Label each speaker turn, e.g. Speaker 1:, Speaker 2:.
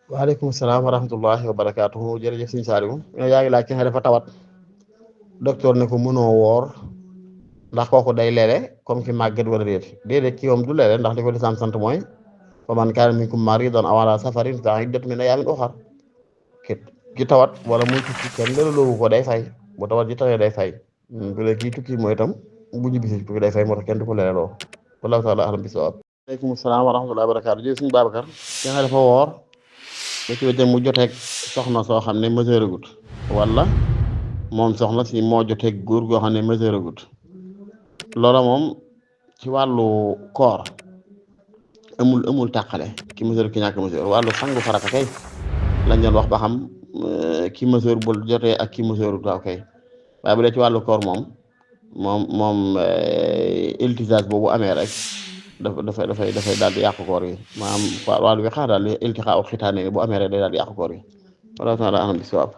Speaker 1: waaleykum salaam wa rahmatullahi wa barakaatuhu jërëjëf sëñ Saliou yaa ngi laaj ki nga dafa tawat docteur ne ko mënoo woor ndax kooku day lele comme ki màgget wala déedéet ki moom du lele ndax li ko lislaam sant mooy fa man kaana minkum mariidan aw alaa safarin fa iddatun min ayyaamin ukhar ki tawat wala muy tukki kenn lëlaloowu ko day fay bu tawat ji tawee day fay bu dee kii tukki mooy itam bu ñu bisi tukki day fay moo tax kenn du ko leleloo wallaahu taala alam bisawaab. waaleykum salaam wa rahmatullahi wa barakaatu jërëjëf sëñ Babacar ki nga dafa woor ba ci wéte mu joteeg soxna soo xam ne mesure gut wala moom soxna si moo joteeg góor goo xam ne mesure gut loola moom ci wàllu koor amul tàqale ki mesure ki ñàkk mesure wàllu sangu farata kay lañ doon wax ba xam ki mesure bu jotee ak ki mesure waaw kay waaye bu dee ci wàllu koor moom iltisage boobu amee rek dafay daal di yàq koor yi maanaam wàllu wi xaar daal iltixaa u xitaane bu amee rek day daal di yàq koor yi wala taala anam bi sawaab